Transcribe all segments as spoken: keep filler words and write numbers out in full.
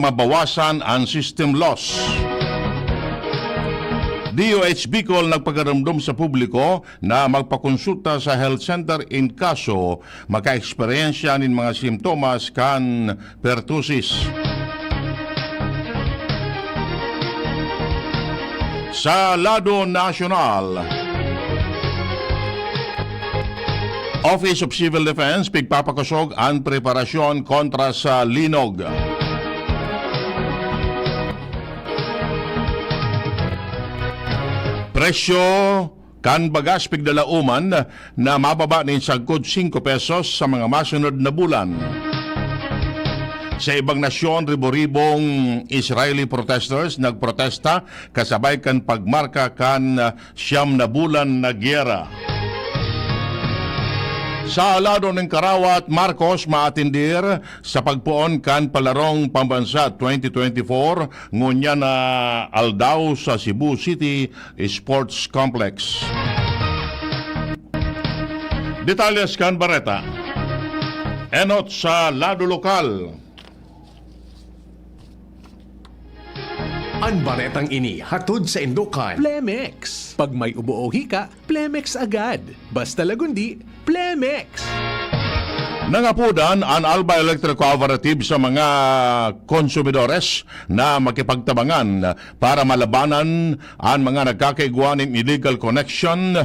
mabawasan an system loss. D O H Bicol nagpagarumdom sa publiko na magpakonsulta sa health center in kaso makaeksperyensya nin mga simptomas kan pertussis. Sa lado nasyonal, Office of Civil Defense pigpapakosog an preparasyon kontra sa linog. Presyo kan bagas pigdalauman na mababa nin sagkod singko pesos sa mga masunod na bulan. Sa ibang nasyon, ribo-ribong Israeli protesters nagprotesta kasabay kan pagmarka kan siyam na bulan na giyera. Sa lado nin karawat, Marcos maatindir sa pagpoon kan palarong pambansa twenty twenty-four ngunyan na aldaw sa Cebu City Sports Complex. Detalles kan bareta. Enot sa lado lokal. An baretang ini hatod sa Indokan Plemex. Pag may ubo o hika, Plemex agad. Basta Lagundi, Plemex! Nangapodan an Alba Electric Cooperative sa mga konsumidores na makipagtabangan para malabanan an mga nagkakaigwa nin illegal connection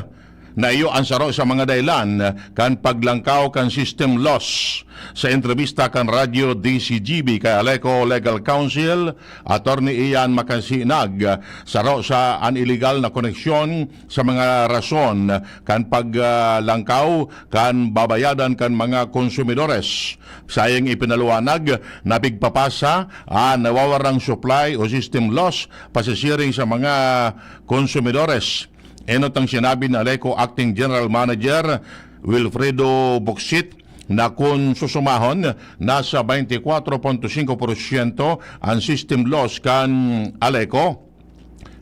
na iyo an saro sa mga dahilan kan paglangkaw kan system loss. Sa entrebista kan Radyo D C G B kay Aleco Legal Counsel, Attorney Ian Macasinag, saro sa an iligal na koneksyon sa mga rason kan paglangkaw kan babayadan kan mga konsumidores. Sayang ipinaluwanag na pigpapasa an nawawarang supply o system loss pasisiring sa mga konsumidores. Enot ang sinabi ni Aleco Acting General Manager Wilfredo Buxit na kun susumahon, nasa twenty-four point five percent an system loss kan Aleco,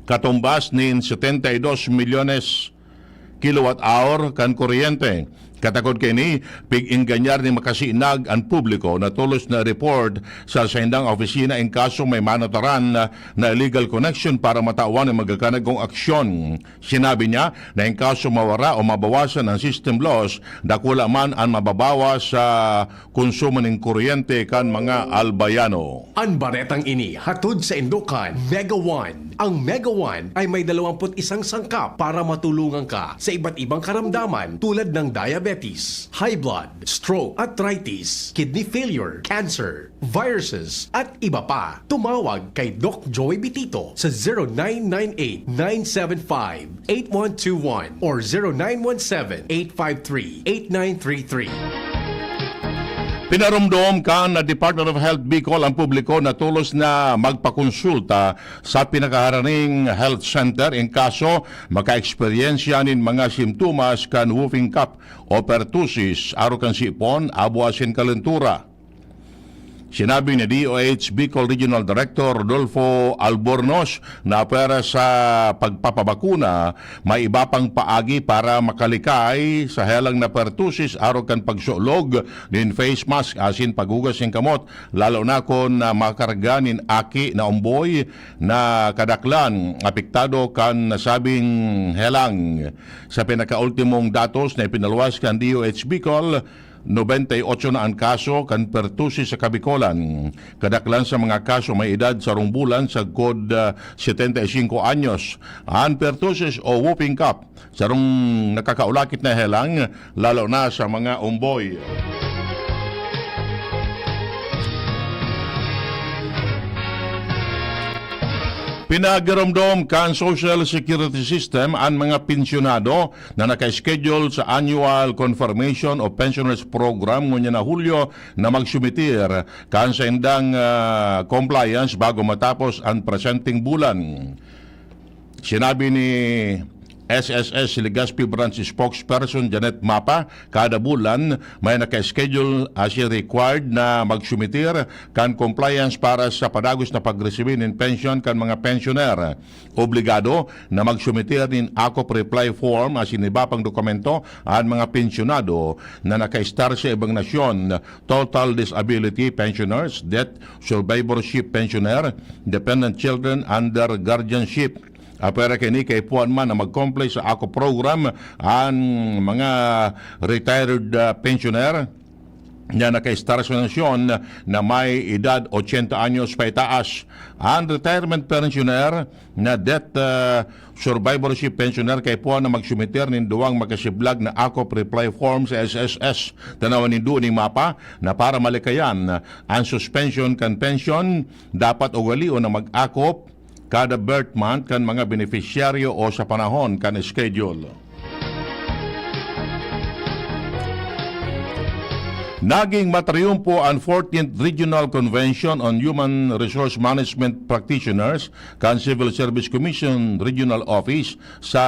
katumbas nin setenta y dos milyones kilowatt hour kan kuryente. Katakod kaini, pig-engañar ni Macasinag an publiko na tolos na report sa saindang opisina in kaso may manataran na, na illegal connection para matawan ang magakanagong aksyon. Sinabi niya na in kaso mawara o mabawasan ang system loss, dakula man an mababawas sa konsumo nin kuryente kan mga Albayano. An baretang ini hatod sa Indokan Mega One. Ang Mega One ay may dalawampu't isang sangkap para matulungan ka sa iba't ibang karamdaman tulad ng diabetes, high blood, stroke, arthritis, kidney failure, cancer, viruses, at iba pa. Tumawag kay Doc Joy Bitito sa zero nine nine eight nine seven five eight one two one or zero nine one seven eight five three eight nine three three. Pinaromdom kan Department of Health Bicol ang publiko na tolos na magpakonsulta sa pinakaharaning health center in kaso makaeksperyensya nin mga simptomas kan whooping cough o pertussis, arog kan sipon, abo asin kalentura. Sinabi ni D O H Bicol Regional Director Rodolfo Albornoz na pwera sa pagpapabakuna, may iba pang paagi para makalikay sa helang na pertussis arog kan pagsulog nin face mask asin paghugas nin kamot, lalo na kun, ah, makarga nin aki na omboy na kadaklan apektado kan nasabing helang. Sa pinakaultimong datos na ipinaluwas kan D O H Bicol, nobenta y ocho na an kaso kan pertussis sa Kabikolan. Kadaklan sa mga kaso may edad sarong bulan sagkod, ah, setenta y singko anyos. An pertussis o whooping cough, sarong nakakaulakit na helang, lalo na sa mga omboy. Pinagaromdom kan Social Security System an mga pensyonado na naka-schedule sa Annual Confirmation of Pensioners Program ngunyan na Hulyo na magsumitir kan saindang, ah, compliance bago matapos an presenteng bulan. Sinabi ni S S S Legazpi Branch Spokesperson Janet Mapa, kada bulan may naka-schedule asin required na magsumitir kan compliance para sa padagos na pagresibi nin pensyon kan mga pensyoner. Obligado na magsumitir nin ACOP reply form asin iba pang dokumento an mga pensyonado na nakaestar sa ibang nasyon, total disability pensioners, death survivorship pensioner, dependent children under guardianship. Apwera kaini, kaipuhan man na mag-comply sa ACOP program an mga retired, ah, pensioner na nakaestar sa nasyon na may edad ochenta anyos paitaas. An retirement pensioner na death, ah, survivorship pensioner kaipuhan na magsumitir nin duwang makasiblag na ACOP reply form sa S S S. Tanawan nindo nin mapa na para malikayan an suspension kan pensyon, dapat ugalion na mag-ACOP kada birth month kan mga benepisyaryo o sa panahon kan schedule. Naging matriyumpo an fourteenth Regional Convention on Human Resource Management Practitioners kan Civil Service Commission Regional Office sa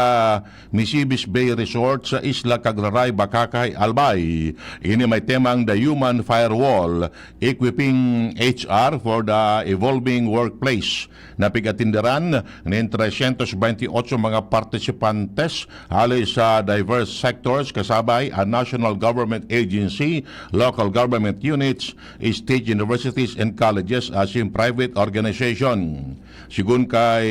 Misibis Bay Resort sa Isla Cagraray, Bacacay, Albay. Ini may temang The Human Firewall, Equipping H R for the Evolving Workplace, na pig-atinderan nin trescientos veintiocho mga partisipantes hale sa diverse sectors, kasabay an national government agency, local government units, state universities and colleges asin private organization. Sigon kay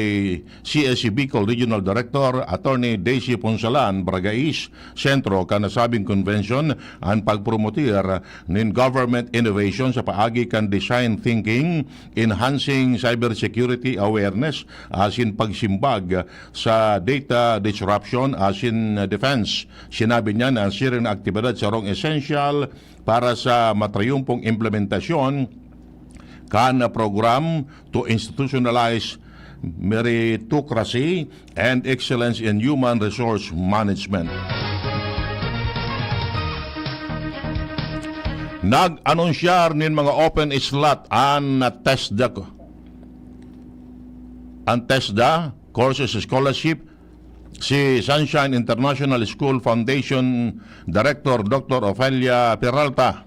C S C Bicol Regional Director Attorney Daisy Punsalan, Barangay East, sentro kan nasabing convention an pagpromotir nin government innovation sa paagi kan design thinking, enhancing cybersecurity awareness, asin pagsimbag sa data disruption asin defense. Sinabi niya na siring na aktibidad sarong esensyal para sa matriyumpong implementasyon kan program to institutionalize meritocracy and excellence in human resource management. Nag-anunsyar nin mga open slot an TESDA, an TESDA Courses Scholarship si Sunshine International School Foundation Director Doctor Ofelia Peralta.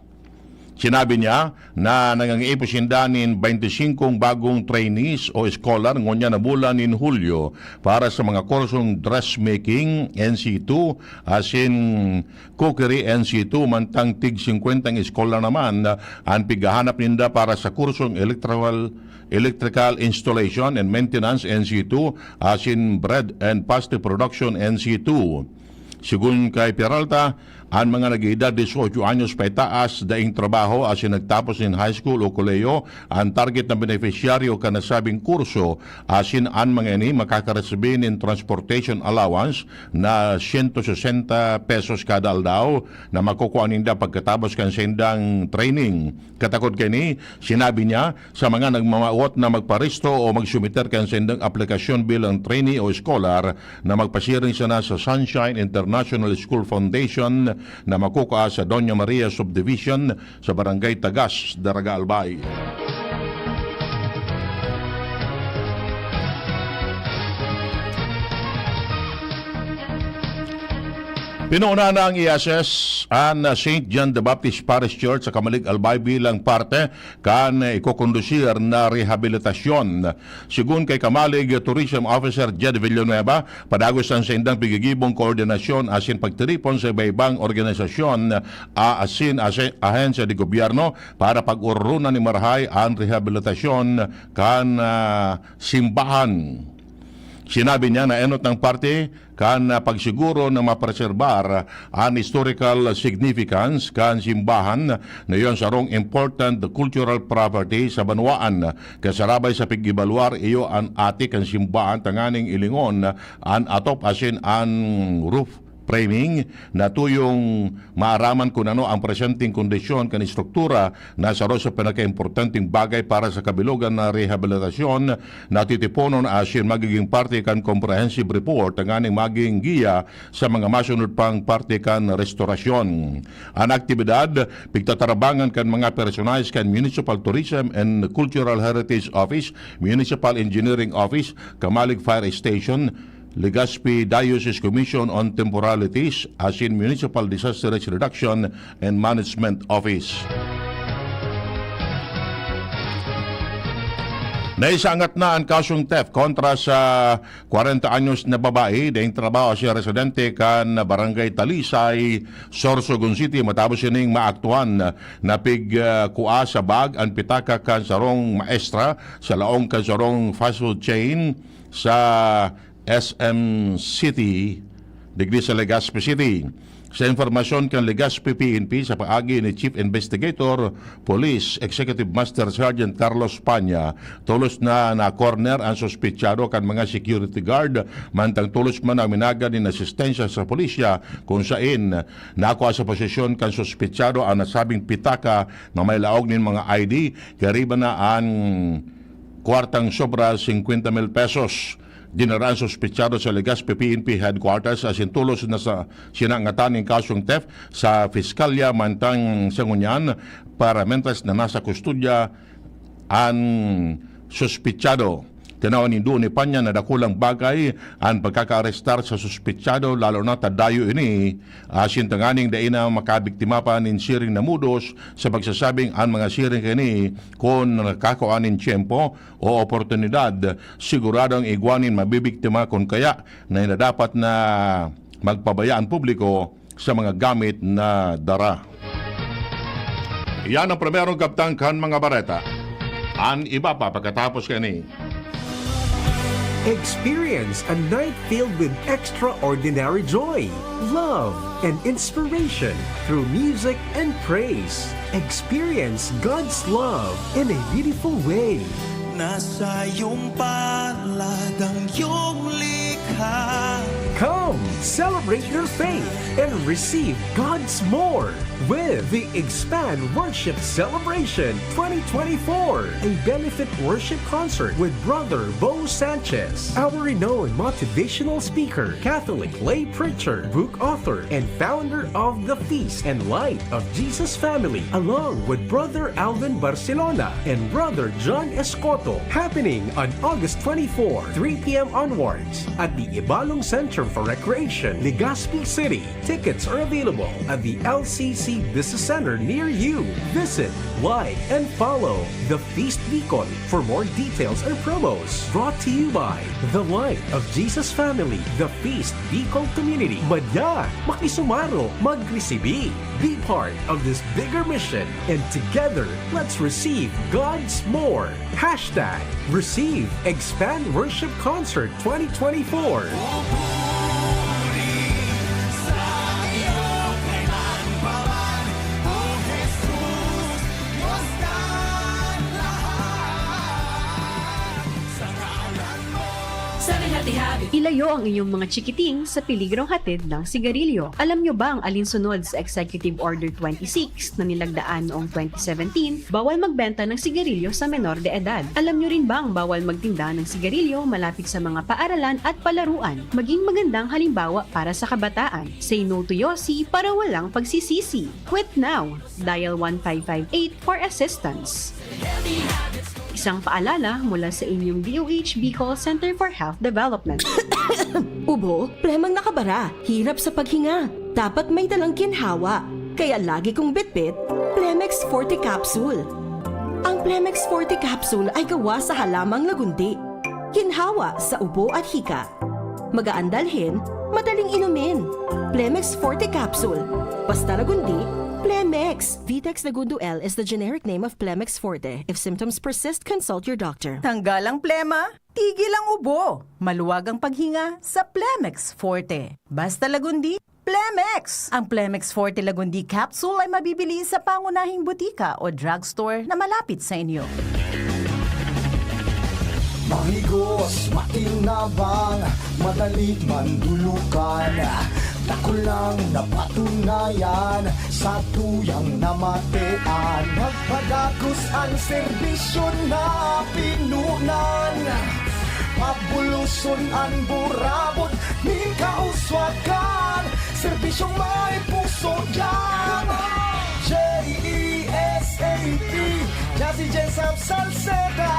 Sinabi niya na nangangiipon sinda nin baynti singkong bagong trainees o scholar ngunyan na bulan nin Hulyo para sa mga kursong dressmaking, N C two, asin cookery, N C two, mantang tig singkwentang scholar naman an pighahanap ninda para sa kursong electrical, electrical installation and maintenance, N C two, asin bread and pastry production, N C two. Sigon kay Peralta, an mga nag-edad dieciocho anyos paitaas, daing trabaho asin nagtapos nin high school o kolehiyo an target na benepisyaryo kan nasabing kurso, asin an mga ini makakaresibi nin transportation allowance na sento sesenta pesos kada aldaw na makukua ninda pagkatapos kan saindang training. Katakod kaini, sinabi niya, sa mga nagmamawot na magparesto o magsumiter kan saindang aplikasyon bilang trainee o scholar na magpasiring sana sa Sunshine International School Foundation na makukua sa Doña Maria Subdivision sa Barangay Tagas, Daraga, Albay. Pinuna na ang i-assess an Saint John the Baptist Parish Church sa Camalig, Albay bilang parte kan ikokondusir na rehabilitasyon. Sigon kay Camalig Tourism Officer Jed Villanueva, padagos an saindang pigigibong koordinasyon asin pagtiripon sa iba-ibang organisasyon, a-, asin ase-, ahensya de gobyerno para pag-ororonan nin marahay an rehabilitasyon kan, ah, simbahan. Sinabi niya na enot nang parte kan, ah, pagsiguro na mapreserbar an historical significance kan simbahan na iyo an sarong important cultural property sa banwaan. Kasarabay sa pag-ebalwar iyo an atik kan simbahan tanganing ilingon an atop asin an roof framing na tuyong maaraman kun ano ang presenteng kondisyon kan estruktura na saro sa pinakaimportanteng bagay para sa kabilogan na rehabilitasyon na titiponon asin magiging parte kan comprehensive report tanganing maging giya sa mga masunod pang parte kan restorasyon. An aktibidad pigtatarabangan kan mga personahes kan Municipal Tourism and Cultural Heritage Office, Municipal Engineering Office, Camalig Fire Station, Legazpi Diocese Commission on Temporalities asin Municipal Disaster Risk Reduction and Management Office. Naisangat na an kasong theft kontra sa kwarenta anyos na babae, daing trabaho siya residente kan Barangay Talisay, Sorsogon City, matapos ining maaktuhan na pig, ah, kua sa bag an pitaka kan sarong maestra sa laog kan sarong fast food chain sa S M City, digdi sa Legazpi City. Sa impormasyon kan Legazpi P N P sa paagi ni Chief Investigator Police Executive Master Sergeant Carlos Panya, tolos na na-corner ang suspetsado kan mga security guard, mantang tolos man ang minagad nin asistensya sa pulisya, kung sain nakua sa posesyon kan suspetsado ang nasabing pitaka na may laog nin mga I D, kariba na an kwartang sobra singkwenta mil pesos. Dinara an suspetsado sa Legazpi P N P Headquarters asin tolos na sa sinangatan nin kasong theft sa piskalya, mantang sa ngunyan, para mentras na nasa kustodya an suspetsado. Tinawan nindo ni Panya na dakulang bagay an pagkakaarestar sa suspetsado, lalo na ta dayo ini, asin tanganing dai na makabiktima pa nin siring na modus sa pagsasabing an mga siring kaini, kun nakakua nin tiyempo o oportunidad, siguradong igwa nin mabibiktima, kun kaya na dapat na magpabaya an publiko sa mga gamit na dara. Iyan ang primerong kabtang kan mga bareta. An iba pa pagkatapos kani. Experience a night filled with extraordinary joy, love, and inspiration through music and praise. Experience God's love in a beautiful way. Nasa iyong palad ang iyong likha. Come, celebrate your faith and receive God's more with the Expand Worship Celebration twenty twenty-four, a benefit worship concert with Brother Bo Sanchez, our renowned motivational speaker, Catholic lay preacher, book author, and founder of the Feast and Light of Jesus Family, along with Brother Alvin Barcelona and Brother John Escoto, happening on August twenty-four, three p m onwards, at the Ibalong Center for Recreation, Legazpi City. Tickets are available at the L C C Business Center near you. Visit, like, and follow The Feast Bicol for more details and promos. Brought to you by The Light of Jesus Family, The Feast Bicol Community. Madya, makisumaro, magresibi. Be part of this bigger mission, and together, let's receive God's more. Hashtag Receive Expand Worship Concert twenty twenty-four. Pupuri sa iyo kailan pa man, O Jesus, Dios kan lahat. Sa ngalan mo. Sa Happy Happy. Ilayo ang inyong mga chikiting sa peligrong hatid ng sigarilyo. Alam nyo bang alin sunod sa Executive Order twenty-six na nilagdaan noong twenty seventeen? Bawal magbenta ng sigarilyo sa menor de edad. Alam nyo rin bang bawal magtinda ng sigarilyo malapit sa mga paaralan at palaruan? Maging magandang halimbawa para sa kabataan. Say no to Yossi para walang pagsisisi. Quit now! Dial one five five eight for assistance. Isang paalala mula sa inyong D O H Bicol Center for Health Development. Ubo, plemang nakabara, hirap sa paghinga. Dapat may dalang ginhawa. Kaya lagi kong bitbit, Plemex Forte Capsule. Ang Plemex Forte Capsule ay gawa sa halamang lagundi. Ginhawa sa ubo at hika. Magaan dalhin, madaling inumin. Plemex Forte Capsule. Basta Lagundi, Plemex. Vitex Lagundo L is the generic name of Plemex Forte. If symptoms persist, consult your doctor. Tanggal ang plema, tigil ang ubo. Maluwag ang paghinga sa Plemex Forte. Basta Lagundi, Plemex. Ang Plemex Forte Lagundi Capsule ay mabibili sa pangunahing butika o drugstore na malapit sa inyo. Mahigos, makinabang, madali mandulukan. Dakul nang napatunayan sa tuyang namatean. Nagpadagos an serbisyo na pinunan. Pabuloson an burabot nin kauswagan. Serbisyong may puso diyan. J E S A P, Jazzy Jessup Salceda.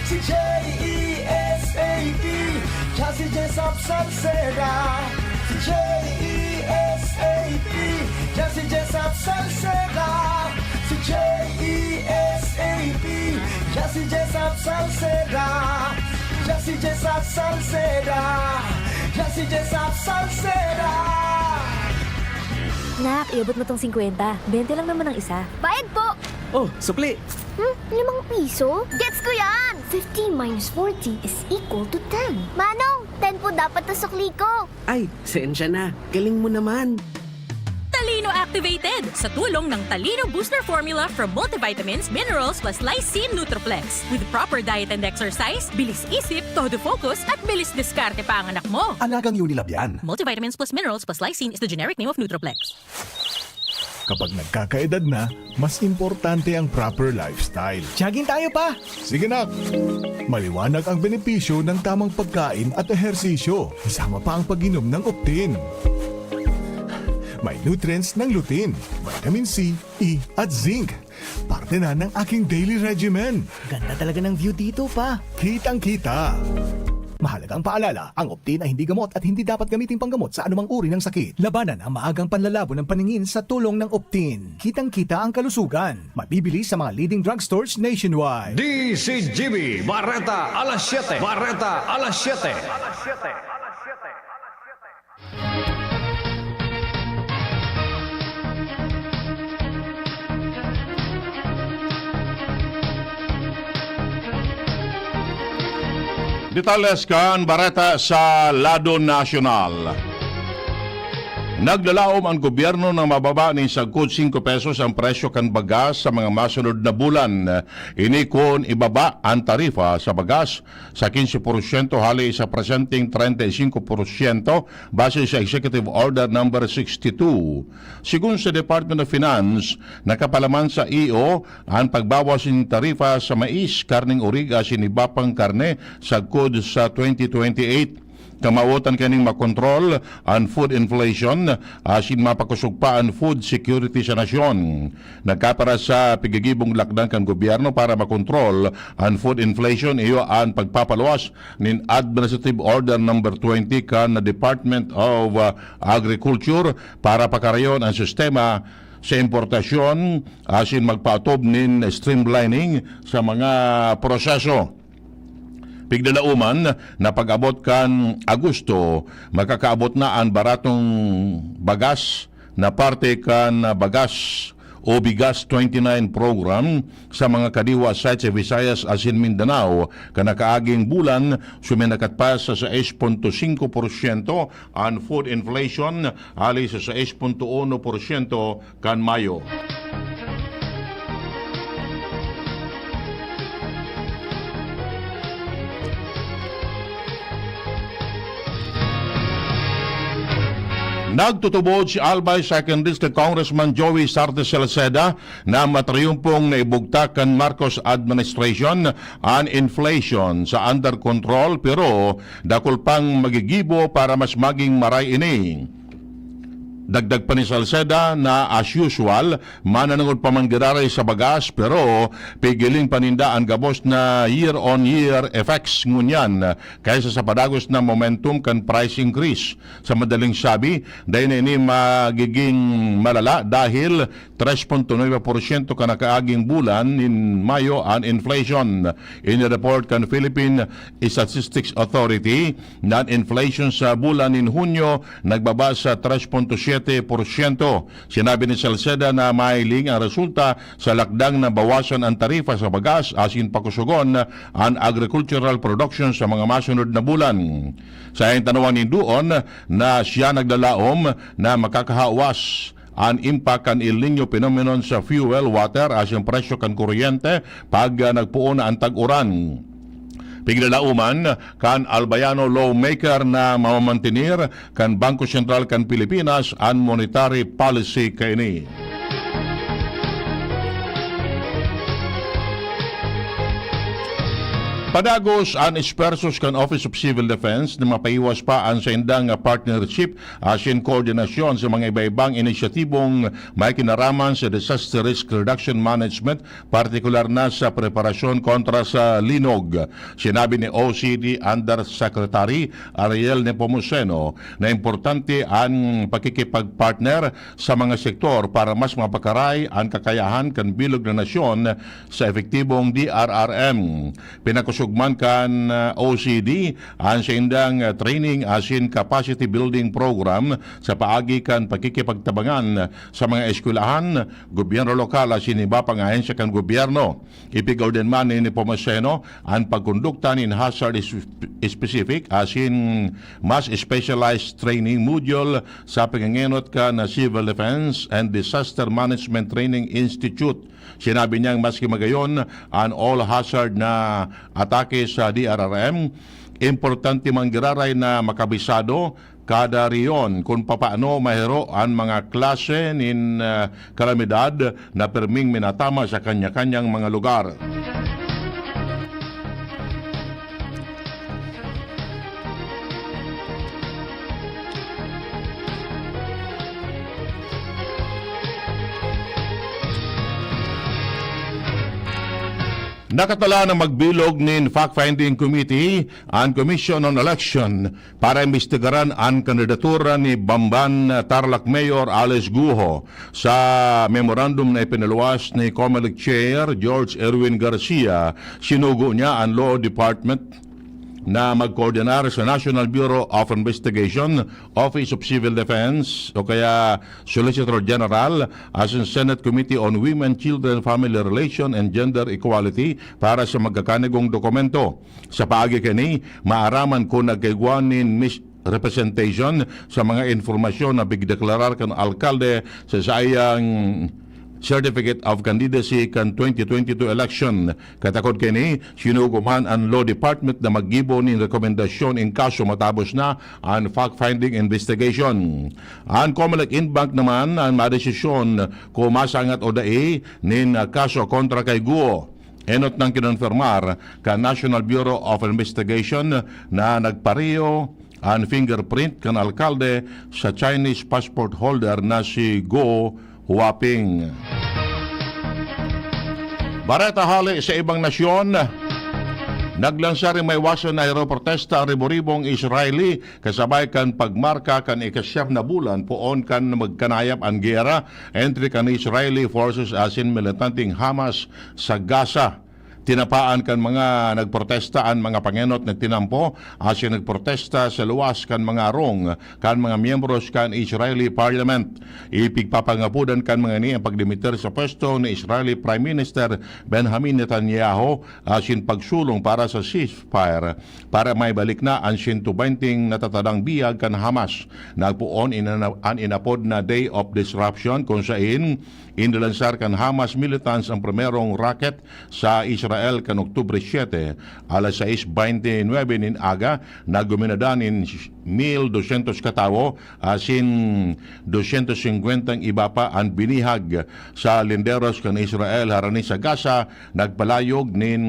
Si J E S A P, Jazzy Jessup Salceda, si J E S A P. Yan si Jesap Salceda, si J E S A P. Yan si Jesap Salceda, yan si Jesap Salceda, yan si Jesap Salceda. Nak, iabot mo tong singkwenta. Bente lang naman ang isa. Bayad po! Oh, sukli! Hmm? Limang piso? Gets ko yan! Fifteen minus forty is equal to ten. Manong, ten po dapat na sukli ko. Ay, sensya na. Galing mo naman. Talino Activated, sa tulong ng Talino Booster Formula from multivitamins, minerals plus lysine Nutriplex. With proper diet and exercise, bilis isip, todo focus, at bilis diskarte pa ang anak mo. Alagang Unilab yan. Multivitamins plus minerals plus lysine is the generic name of Nutriplex. Kapag nagkakaedad na, mas importante ang proper lifestyle. Jogging tayo, pa! Sige, nak! Maliwanag ang benepisyo ng tamang pagkain at ehersisyo, kasama pa ang pag-inom ng Optin. May nutrients ng lutein, vitamin C, E, at zinc. Parte na ng aking daily regimen. Ganda talaga ng view dito, pa. Kitang-kita. Mahalagang paalala, ang Optin ay hindi gamot at hindi dapat gamiting panggamot sa anumang uri ng sakit. Labanan ang maagang panlalabo ng paningin sa tulong ng Optin. Kitang-kita ang kalusugan. Mabibili sa mga leading drugstores nationwide. D C G B, Bareta alas siyete. Bareta alas siyete. Detalles kan bareta sa lado nasyonal. Naglalaom ang gobyerno na mababa nin sagkod singko pesos ang presyo kan bagas sa mga masunod na bulan. Ini kun ibaba an tarifa sa bagas sa quince por ciento hali sa presenteng treinta y cinco por ciento base sa Executive Order Number sixty-two. Sigon sa Department of Finance, nakapalaman sa E O an pagbawas nin tarifa sa mais, karneng orig asin iba pang karne sagkod sa twenty twenty-eight. Kamawotan kaning makontrol an food inflation asin mapakosog pa an food security sa nasyon. Nagkapara sa pigagibong lakdan kan gobyerno para makontrol an food inflation, iyo an pagpapaluwas nin Administrative Order Number twenty kan Department of, ah, Agriculture para pakarayon an sistema sa importasyon asin magpaatob nin streamlining sa mga proseso. Pigdalaoman na pag-abot kan Agosto, makakaabot na an baratong bagas na parte kan Bagas o Bigas twenty-nine program sa mga kadiwa site sa Visayas asin Mindanao. Kan nakaaging bulan, suminakat pa sa sais punto singko porsyento an food inflation, hali sa sais punto uno porsyento kan Mayo. Nagtutubod si Albay Second District Congressman Joey Sarte Salceda na matriyumpong naibugtak kan Marcos administration an inflation sa under control, pero dakul pang magigibo para mas maging maray ini. Dagdag pa ni Salceda na, as usual, mananangod pa man giraray sa bagas, pero pigiling pa ninda an gabos na year-on-year effects ngunyan kaysa sa padagos na momentum kan price increase. Sa madaling sabi, dai na ini magiging malala dahil tres punto nuebe porsyento kan nakaaging bulan nin Mayo an inflation. Ini report kan Philippine Statistics Authority na an inflation sa bulan nin Hunyo nagbaba sa tres punto siyete porsyento. Sinabi ni Salceda na mahiling ang resulta sa lakdang na bawasan an tarifa sa bagas asin pakusogon an agricultural production sa mga masunod na bulan. Sa tanoan nin duon na siya naglalaom na makakahawas an impact kan El Niño phenomenon sa fuel, water, asin presyo kan kuryente pag, ah, nagpoon na an tag-uran. Piglalauman kan Albayano lawmaker na mamamantenir kan Bangko Sentral kan Pilipinas an monetary policy kaini. Padagos an esfuerzos kan Office of Civil Defense na mapaiwas pa an saindang partnership asin koordinasyon sa mga iba-ibang inisyatibong may kinaraman sa disaster risk reduction management, partikular na sa preparasyon kontra sa linog. Sinabi ni O C D Undersecretary Ariel Nepomuceno na importante an pakikipagpartner sa mga sektor para mas mapakaray an kakayahan kan bilog na nasyon sa epektibong D R R M. Pinakusog man kan, ah, O C D an saindang, ah, training asin capacity building program sa paagi kan pakikipagtabangan sa mga eskwelahan, gobyerno lokal asin iba pang ahensya kan gobyerno. Ipigordin man ni Nepomuceno an pagkondukta nin hazard is-, specific asin mas specialized training module sa pangengenot kan Civil Defense and Disaster Management Training Institute. Sinabi niyang maski magayon an all hazard na atake sa D R R M, importante man giraray na makabisado kada rehiyon kun papaano mahiro an mga klase nin, ah, kalamidad na pirming minatama sa kanya-kanyang mga lugar. Nakatala na magbilog nin fact-finding committee an Commission on Election para imbestigaran an kandidatura ni Bamban Tarlac Mayor Alice Guo. Sa memorandum na ipinaluwas ni Comelec Chair George Erwin Garcia, sinugo niya an Law Department na magkoordinar sa National Bureau of Investigation, Office of Civil Defense o kaya Solicitor General asin Senate Committee on Women, Children, Family Relation and Gender Equality para sa magkakanigong dokumento. Sa paagi kani, maaraman kun nagkaigwa nin misrepresentation sa mga impormasyon na pigdeklarar kan alkalde sa saiyang Certificate of Candidacy kan twenty twenty-two election. Katakod kaini, sinugo man an Law Department na maggibo nin rekomendasyon in kaso matabos na an fact-finding investigation. An Comelec en banc naman an madesisyon kung masangat o dai nin kaso kontra kay Guo. Enot nang kinonfirmar kan National Bureau of Investigation na nagpareho an fingerprint kan alkalde sa Chinese passport holder na si Guo Huaping. Bareta hale sa ibang nasyon, naglansar nin maiwasan na aeroprotesta an ribo-ribong Israeli kasabay kan pagmarka kan ikasyam na bulan poon kan magkanayap an giyera entre kan Israeli forces asin militanteng Hamas sa Gaza. Tinapaan kan mga nagprotesta an mga pangenot nagtinampo asin nagprotesta sa luwas kan mga arong kan mga miyembros kan Israeli Parliament. Ipigpapangapodan kan mga ini an pagdimitir sa pwesto ni Israeli Prime Minister Benjamin Netanyahu asin pagsulong para sa ceasefire para maibalik na an sento benteng natatadang biyag kan Hamas. Nagpoon inana-, an inapod na Day of Disruption, kung sain inlansar kan Hamas militants an primerong rocket sa Israel kan Oktubre siete, alas sais bente nuebe nin aga, na guminadan nin mil dosyentos katawo, asin dosyentos singkwentang iba pa an binihag sa linderos kan Israel harani sa Gaza, nagpalayog nin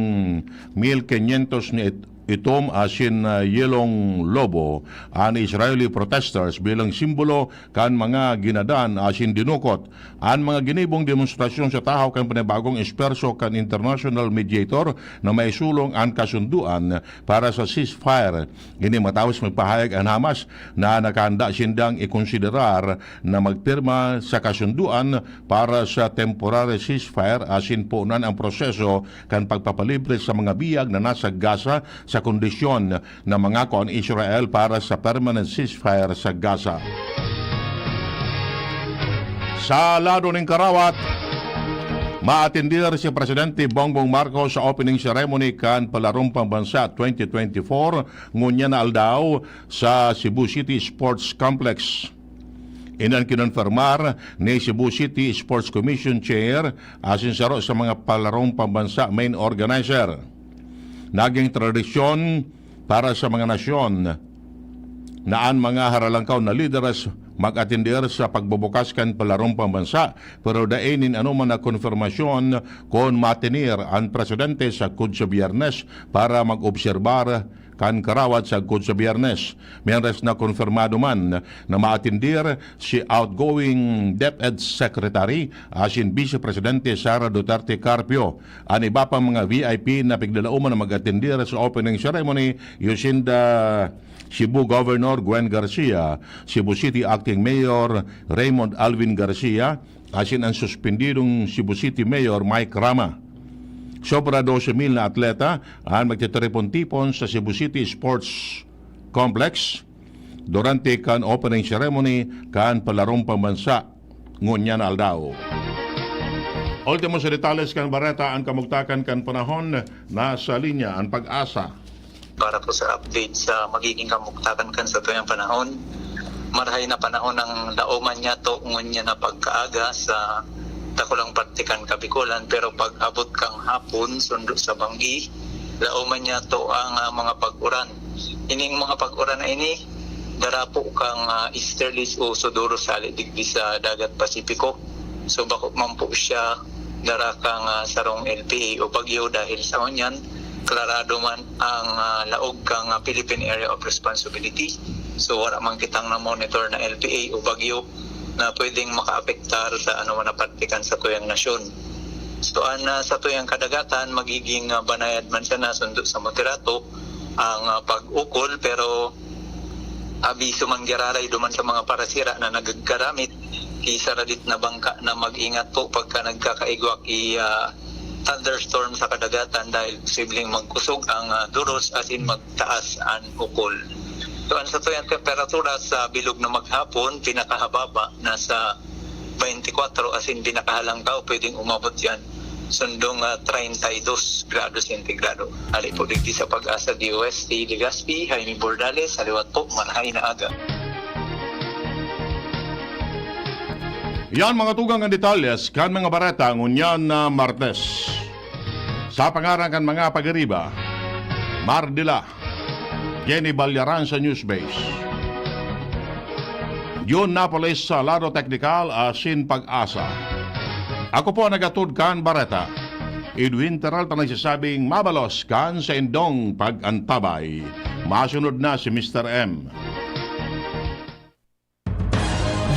mil kinyentos na it-, itom asin, ah, yelong lobo an Israeli protesters bilang simbolo kan mga ginadan asin dinukot. An mga ginibong demonstrasyon sa tahaw kan panibagong esperso kan international mediator na maisulong an kasunduan para sa ceasefire. Ini matapos magpahayag an Hamas na nakahanda sindang ikonsiderar na magpirma sa kasunduan para sa temporary ceasefire asin punan ang proseso kan pagpapalibre sa mga biyag na nasa Gaza sa kondisyon na mangako an Israel para sa permanent ceasefire sa Gaza. Sa lado nin karawat, maatendinar si Presidente Bongbong Marcos sa opening ceremony kan Palarong Pambansa twenty twenty-four ngunyan na aldaw sa Cebu City Sports Complex. Ini an kinonfirmar ni Cebu City Sports Commission Chair asin saro sa mga Palarong Pambansa main organizer. Naging tradisyon para sa mga nasyon na an mga haralangkaw na lideres mag-atender sa pagbubukas kan palarong pambansa, pero dai nin anoman na konfirmasyon kon matener an presidente sagkod sa Biyernes para mag-obserbar kan karawat sagkod sa Biyernes. Mientras na konfirmado man na maatender si outgoing DepEd Secretary asin Vice Presidente Sara Duterte Carpio. An iba pang mga V I P na piglalauman na mag-atender sa opening ceremony, iyo sinda Cebu Governor Gwen Garcia, Cebu City Acting Mayor Raymond Alvin Garcia, asin ang suspendidong Cebu City Mayor Mike Rama. Sobra dose mil na atleta an magtitiripon-tipon sa Cebu City Sports Complex durante kan opening ceremony kan palarong pambansa ngunyan na aldaw. Ultimo sa detalles kan bareta, an kamugtakan kan panahon. Nasa linya an Pag-asa. Para po sa update sa magiging kamugtakan kan satuyang panahon, marahay na panahon ang laoman niya to ngunyan na pagkaaga sa dakulang parte kan Kabikolan, pero pag-abot kang hapon, sundo sa banggi, laoman niya to ang, ah, mga pag-uran. Ining mga pag-uran na ini, dara po kang, ah, easterlies o sudoros hali digdi sa Dagat Pasipiko. So, bako man po siya dara kang, ah, sarong L P A o bagyo, dahil sa ngunyan, klarado man ang, ah, laog kang, ah, Philippine Area of Responsibility. So, wala man kitang na-monitor na L P A o bagyo na pwedeng makaapektar sa anoman na parte kan satuyang nasyon. So, an, ah, satuyang kadagatan, magiging, ah, banayad man siya na sundo sa moderato ang, ah, pag-ukol, pero abiso man giraray duman sa mga parasira na naggagamit ki saradit na bangka na mag-ingat po pagka nagkakaigwa ki, ah, thunderstorm sa kadagatan, dahil posibleng magkusog ang, ah, duros asin magtaas an ukol. So, an satuyang temperatura sa bilog na maghapon, pinakahababa, nasa twenty-four, asin pinakahalangkaw, pwedeng umabot yan sundong, ah, treinta y dos grado sentigrado. Hali po digdi sa Pag-asa D O S T Legazpi, Jaime Bordales, sa liwat po, marahay na aga. Yan mga tugang ang detalles kan mga bareta ngunyan na Martes. Sa pangaran kan mga pag-ariba, Mardila, Jenny Balyaran sa Newsbase. Yun na pala sa lado teknikal asin Pag-asa. Ako po ang nagatod kan bareta, Edwin Peralta, nagsasabing mabalos kan saindong pag-antabay. Masunod na si Mister M.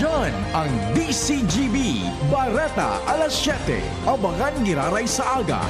Yan ang D C G B Bareta alas siyete. Abangan giraray sa aga.